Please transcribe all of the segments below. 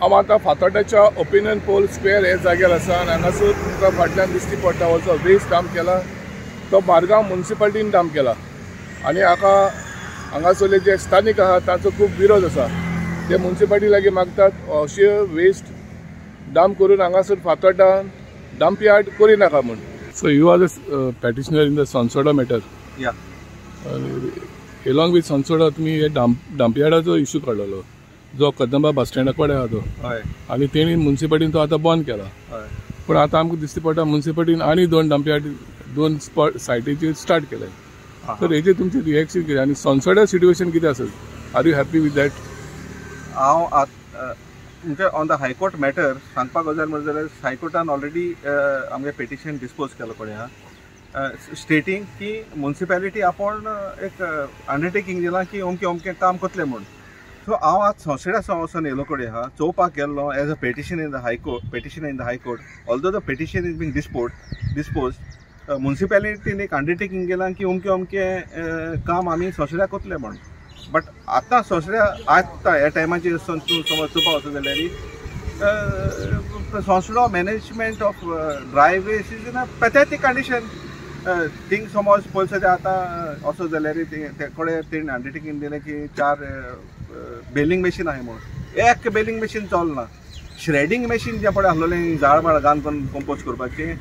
हांव आतां फातोड्ड्याच्या opinion poll square हे जाग्यार आसा आनी हांगासर तुमकां फाटल्यान दिश्टी पडटा हो जो वेस्ट डंप केला तो मारगांव मुन्सिपालिटीन डंप केला आनी हाका हांगासरले जे स्थानीक आहा तांचो खूब विरोध आसा. ते मुन्सिपालिटी लागीं मागतात अशे वेस्ट डंप करून हांगासर फातोड्डा डंप यार्ड करी नाका म्हूण. So you are the petitioner in the Sonsoda matter. Yeah. Along with Sonsoda तुमी हे डंप यार्डाचो इशू काडलेलो जो कदंबा बस स्टँडा कडेन आहा तो, आनी तेणी मुन्सिपालिटीन तो आतां बंद केला. पूण आतां आमकां दिश्टी पडटा मुन्सिपालिटीन आनी दोन डंप यार्ड दोन स्पॉट सायटीचेर स्टार्ट केले. तर हेजेर तुमचें रिएक्शन कितें आनी सोनसोड्या सिट्युएशन कितें आसा? Are you happy with that? हांव म्हणजे on the high court matter सांगपाक गजाल म्हणल्यार जाल्यार हायकोर्टान ऑलरेडी आमगे पेटिशन डिस्पोज केलो पळय आहा, स्टेटींग की मुन्सिपेलिटी आपूण एक अंडरटेकींग दिलां की अमकें अमकें काम करतलें म्हूण. सो हांव आज संसड्या वचोन येयलो कडेन आहा, चोवपाक गेल्लो as a petition in the high court, petition in the high court. Although the petition is being dispose, मुन्सिपेलिटीन एक अंडरटेकींग केलां की अमकें अमकें काम आमी संसड्या करतले म्हूण. बट आतां संसड्या आतां ह्या टायमाचेर वचून तूं समज चोवपाक वचत जाल्यार Sonsodo management of dry waste is in a pathetic condition. Thing समज पयलीं सद्या आतां असो जाल्यार ते कडेन तेणी अंडरटेकींग दिलें की 4 बेलिंग मशीन आहाय म्हूण. एक बेलिंग मशीन चलना. श्रेडींग मशीन जें पळय आसलेलें झाड माड घालून करून कंपोज करपाचें,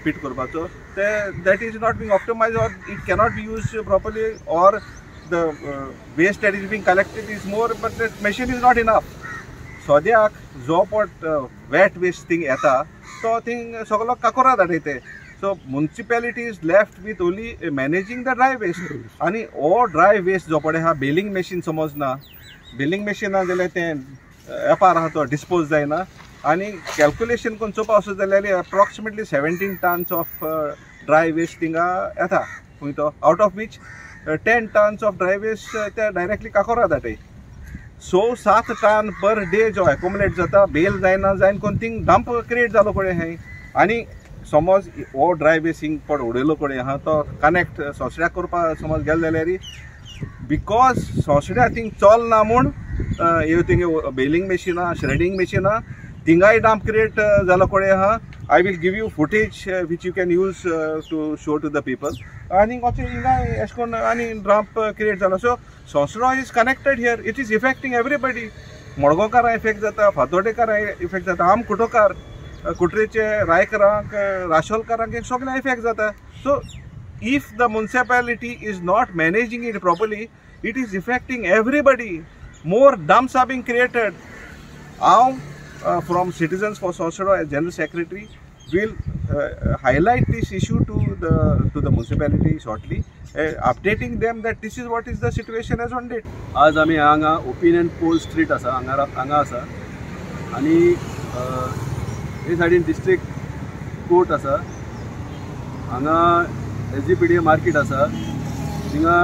पीट करपाचो, ते that is not being optimise or it cannot be use properly or the waste that is being collected is more but that machine is not enough. सद्याक जो पट वेट वेस्ट थिंग येता तो थिंग सगलो काकोरा धाडयते. So municipality is left with only managing the dry waste. आनी हो dry waste जो पळय आहा बेलिंग मशीन समज ना, बेलिंग मशीन ना जाल्यार तें एपार आहा तो डिस्पोज जायना. आनी कॅल्क्युलेशन करून चोवपा वचत जाल्यार approximately 17 tons of dry waste थिंगा येता खंय तो, out of which 10 tons of dry waste ते डायरेक्टली काकोरा धाडटाय. 6-7 टन पर डे जो एकोमुलेट जाता, बेल जायना जायन कोण थिंग डंप क्रिएट जालो कडेन आहाय. आनी समज हो ड्राय वेस्ट हिंग पड उडयलो कडेन आहा तो कनेक्ट सोंसड्याक करपाक समज गेले जाल्यार because सोंसड्या थिंग चलना म्हूण ह्यो थिंग बेलिंग मशिनां, श्रेडींग मशिनां थिंगाय डंप क्रिएट जालो कडेन आहा. I will give you footage which you can use to show to the people. आनी हिंगा एशें करून आनी डंप क्रिएट जालो. So Sonsodo is connected here, it is affecting everybody. मडगांवकारां effect जाता, फातोर्डेकारां इफेक्ट जाता, आम कुटोकार, कुटरेचे रायकरांक, राशोलकारांक सगळें इफेक्ट जाता. So if the municipality is not managing it properly, it is affecting everybody. More dumps are being created. हांव from Citizens for Sonsodo as General Secretary will highlight this issue to the municipality shortly, updating them that this is what is the situation as on date. आज आमी हांगा opinion poll street आसा, हांगा आसा आनी हे सायडीन डिस्ट्रिक्ट कोर्ट आसा, हांगा SGPDA market आसा, थिंगा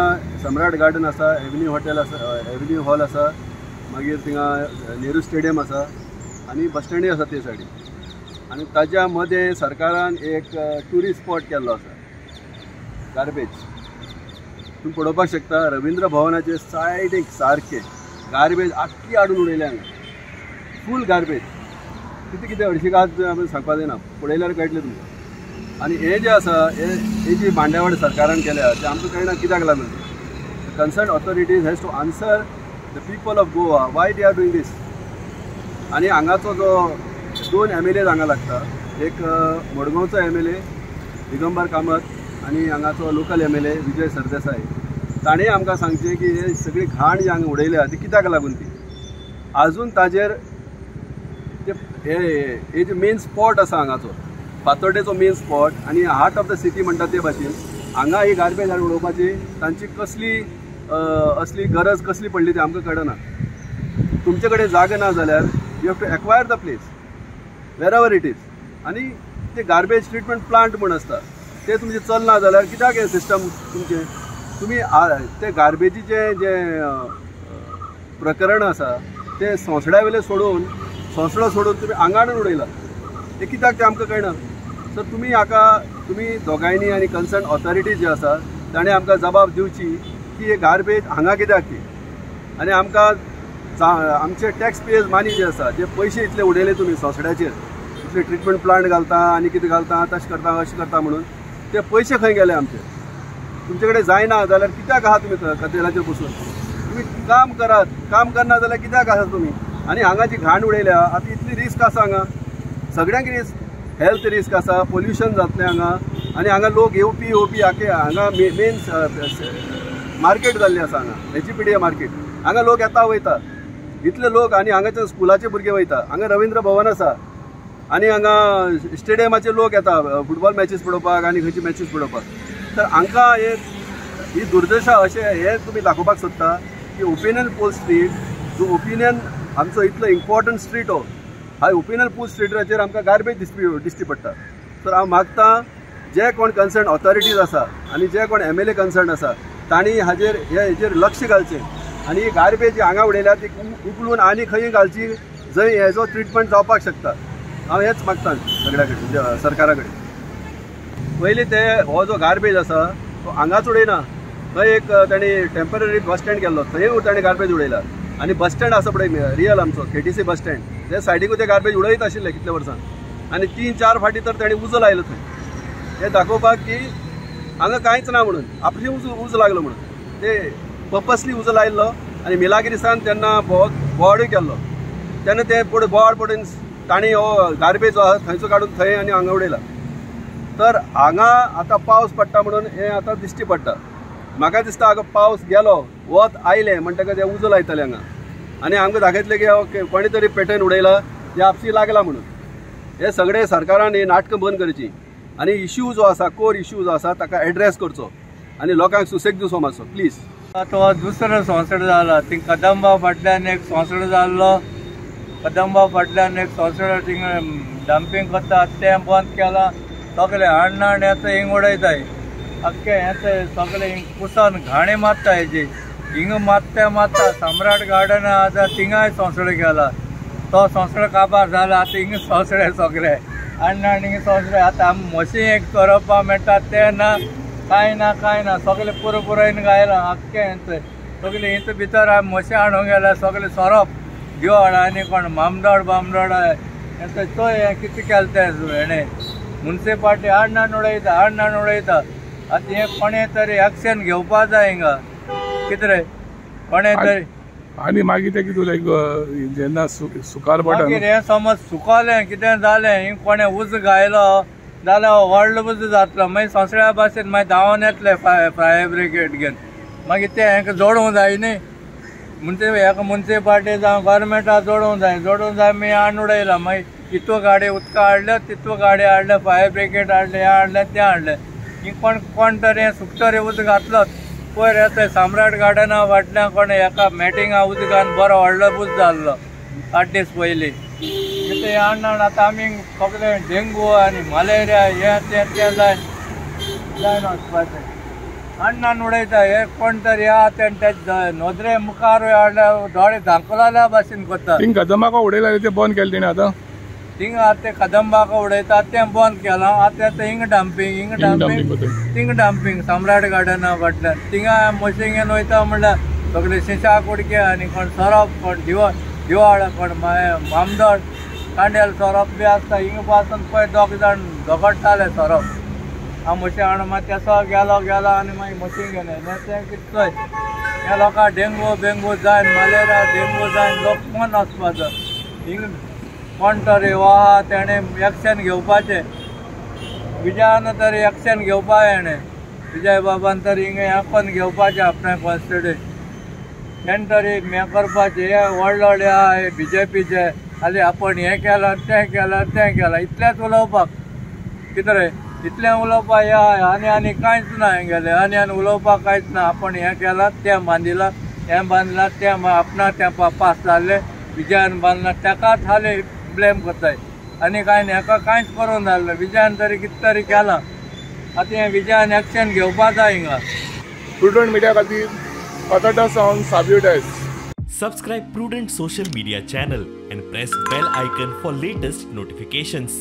सम्राट गार्डन आसा, एव्हेन्यू हॉटेल आसा, एव्हेन्यू हॉल आसा, मागीर थिंगा नेहरू स्टेडियम आसा आनी बस स्टँडूय आसा ते सायडीन. आनी ताच्या मदें सरकारान एक ट्युरिस्ट स्पॉट केल्लो आसा, गार्बेज. तुमी पळोवपाक शकता रविंद्र भवनाचे सायडीक सारकें गार्बेज आख्खी हाडून उडयल्या हांगा, फूल गार्बेज. कितें कितें हळशीक आज सांगपाक जायना, पळयल्यार कळटलें तुमकां. आनी हें जें आसा हे जी मांडावळ सरकारान केल्या तें आमकां कळना कित्याक लागून. Concern authorities has to answer the people of Goa why they are doing this. आनी हांगाचो जो 2 MLAs हांगा लागता, एक मडगांवचो MLA Digambar Kamat आनी हांगाचो लोकल MLA Vijay Sardesai. ताणें आमकां सांगचें की हे सगळी घाण जी हांगा उडयल्या ती कित्याक लागून ती आजून ताजेर ते हे जे मेन स्पॉट आसा हांगाचो फातोड्डेचो मेन स्पॉट आनी हार्ट ऑफ the city म्हणटा ते भाशेन हांगा ही गार्बेज हाडून उडोवपाची तांची कसली असली गरज कसली पडली ती आमकां कळना. तुमचे कडेन जागा ना जाल्यार you have to acquire the place wherever it is. आनी ते गार्बेज ट्रिटमेंट प्लांट म्हूण आसता ते तुमचें चलना जाल्यार कित्याक हें सिस्टम तुमचें तुमी ते गार्बेजीचें जें प्रकरण आसा तें सोंसड्या वयलें सोडून सोंसडो सोडून तुमी आंगाडून उडयला तें कित्याक तें आमकां कळना. सो तुमी हाका तुमी दोगांयनी आनी कन्सर्न ऑथॉरिटी जी आसा ताणें आमकां जबाब दिवची की हे गार्बेज हांगा कित्याक ती. आनी आमकां आमचे टॅक्स पेयर्स मनी जे आसा जे पयशे इतले उडयले तुमी सोसड्याचेर, इतले ट्रिटमेंट प्लांट घालता आनी कितें घालता, तशें करता अशें करता म्हणून ते पयशे खंय गेले आमचे? तुमचे कडेन जायना जाल्यार कित्याक आहा तुमी कदेलाचेर बसून? तुमी काम करात, काम करना जाल्यार कित्याक आसा तुमी? आनी हांगा जी घाण उडयल्या आतां इतली रिस्क आसा हांगा, सगळ्यांक रिस्क, हेल्थ रिस्क आसा, पोल्युशन जातलें हांगा. आनी हांगा लोक येवपी येवपी आखे हांगा मेन मार्केट जाल्ली आसा हांगा HGPDA market, हांगा लोक येता वयता इतले लोक. आनी हांगाच्या स्कुलाचे भुरगे वयता, हांगा रवींद्र भवन आसा आनी हांगा स्टेडियमाचे लोक येता फुटबॉल मॅचीस पळोवपाक आनी खंयची मॅचीस पळोवपाक. तर हांकां ही दुर्दशा अशें हें तुमी दाखोवपाक सोदता की ओपिनियन पोल स्ट्रीट जो ओपिनियन आमचो इतलो इम्पॉर्टंट स्ट्रीट हो, ह्या ओपिनियन पोल स्ट्रीटाचेर आमकां गार्बेज दिश्टी पडटा. तर हांव मागता जे कोण कन्सर्न ऑथॉरिटीज आसा आनी जे कोण MLA concern आसा तांणी हाजेर हेजेर लक्ष घालचें आनी ही गार्बेज हांगा उडयल्या ती उखलून आनी खंय घालची जंय हेजो ट्रिटमेंट जावपाक शकता. हांव हेंच मागता सगळ्या कडेन, सरकारा कडेन. पयलीं ते हो जो गार्बेज आसा तो हांगाच उडयना, थंय एक तांणी टेम्पररी बस स्टँड केल्लो थंय ताणें गार्बेज उडयला. आनी बस स्टँड आसा पळय रियल आमचो KTC bus stand, ते सायडीकूय ते गार्बेज उडयत आशिल्ले कितले वर्सां आनी 3-4 फाटी तर ताणें उजो लायलो थंय, हें दाखोवपाक की हांगा कांयच ना म्हणून, आपली उजो लागलो म्हणून ते पर्पसली उजो लायल्लो. आनी मिलागिरिसान तेन्ना बोवाळूय केल्लो, तेन्ना ते बोवाळ पडून तांणी हो गार्बेज आसा थंयचो काडून थंय आनी हांगा उडयला. तर हांगा आतां पावस पडटा म्हणून हें आतां दिश्टी पडटा. म्हाका दिसता हांगा पावस गेलो, वत आयलें म्हणटकच हे उजो लायतले हांगा आनी आमकां दाखयतले की कोणी तरी पेटन उडयला, हे आपशी लागला म्हणून. हे सगळे सरकारान ही नाटकां बंद करची आनी इश्यू जो आसा, कोर इश्यू जो आसा ताका एड्रेस करचो आनी लोकांक सुसेग दिवचो मातसो प्लीज. तो दुसरो संवसार जाला, थिंग कदंबा फाटल्यान एक संवसार जाल्लो, कदंबा फाटल्यान एक संवसार थिंग डंपींग करता तें बंद केलां. सगळे हाडणाण येता हिंग उडयताय आख्खे हें सगळे हिंग कुसान घाणी मारता हेजी, हिंग मारता मारता सम्राट गार्डन आसा थिंगाय संवसार केला, तो संवसार काबार जाला. आतां हिंग संवसळे सगळे हाडणाण हिंग संवसळे. आतां आमी म्हशी एक करपा मेळटा तें ना, कांय ना कांय ना, सगळे पुरो पुरोयन गायलां आख्खें हेंच सगळे हिंत भितर आमी म्हशी हाडूंक गेल्या सगळे सोरोप गिवाड आनी कोण मामदोड बामदोड हें तो हें कितें केलें तें हेणें मुन्सिपाल्टी हाडणान उडयता, हाडणान उडयता. आतां हें कोणें तरी एक्शन घेवपा जाय हिंगा, कितें रे कोणें तरी. आनी मागीर तें कितें लायक जेन्ना सुकार पडटा मागीर हें समज सुकलें कितें जालें, हिंग कोणें उजो घायलो जाल्यार व्हडलो उजो जातलो, मागीर संवसळ्या भाशेन मागीर धांवन येतले फायर ब्रिगेड घेवन, मागीर तें हेंका जोडूंक जाय न्ही. हेका मुन्सिपाल्टी जावं गव्हर्मेंटा जोडूंक जाय, जोडूंक जाय मागीर हाडून उडयला. मागीर इतल्यो गाडी उदकां हाडल्यो, तितल्यो गाडी हाडल्यो, फायर ब्रिगेड हाडलें, हें हाडलें तें हाडलें. हिंग कोण कोण तरी हें सुकतरी उदक घातलोच. पयर येता सम्राट गार्डना फाटल्यान कोण एका मॅटिंगा उदक घालून बरो व्हडलो उजो जाल्लो 8 दीस पयलीं. कितें हाडणाण आतां आमी सगळे डेंगू आनी मलेरिया हें तें तें जायन जायन वचपाचें हाडणान उडयता. हे कोण तरी आहा तें नदरे मुखार हाडल्या दोळे धांकलाल्या भाशेन करता. थिंग कदंबाक उडयला तें बंद केलें तेणें आतां, थिंग आतां ते कदंबाक उडयता तें बंद केलां. आतां आतां हिंग डंपींग, हिंग डंपींग, थिंग डंपींग सम्राट गार्डना फाटल्यान थिंगा म्हशी घेवन वयता म्हणल्यार सगळे शिशा कुडके आनी कोण सोरोप, कोण दिवाळ, कोण मामदोड कांड्याल सोरोप बी आसता. हिंगा पासून पळय दोग जाण झगडटाले सोरोप. हांव म्हशी हाडून मागीर तेसो गेलो गेलो आनी मागीर म्हशी घेवन येयलें. तें कितलोय ह्या लोकांक डेंगू बेंगू जायन, मलेरिया डेंगू जायन लोक कोण वचपाचो. हिंग कोण तरी आहा तेणें एक्शन घेवपाचें, विजयान तरी एक्शन घेवपा हेणें, विजय बाबान तरी हिंगा हें कोण घेवपाचें आपणें कॉन्स्टिट्यूट तेणें तरी हें करपाचें. हे व्हड व्हड आहा हे BJPचे आनी आपण हें केलां तें केलां तें केलां, इतलेंच उलोवपाक कितें रे, इतलें उलोवपाक ह्या आनी आनी कांयच ना हेंगेलें, आनी आनी उलोवपाक कांयच ना. आपण हें केलां तें बांदिलां, हें बांदलां तें आपणा तें पास जाल्लें विजयान बांदलां तेकाच हाली ब्लेम करताय आनी कांय न्ही. हेका कांयच करूंक जाल्लें विजयान तरी कितें तरी केलां. आतां हें विजयान एक्शन घेवपा जाय हिंगा. प्रुडंट मिडिया खातीर फातर्डा सावन साबियो Dias. Subscribe Prudent Social Media channel and press bell icon for latest notifications.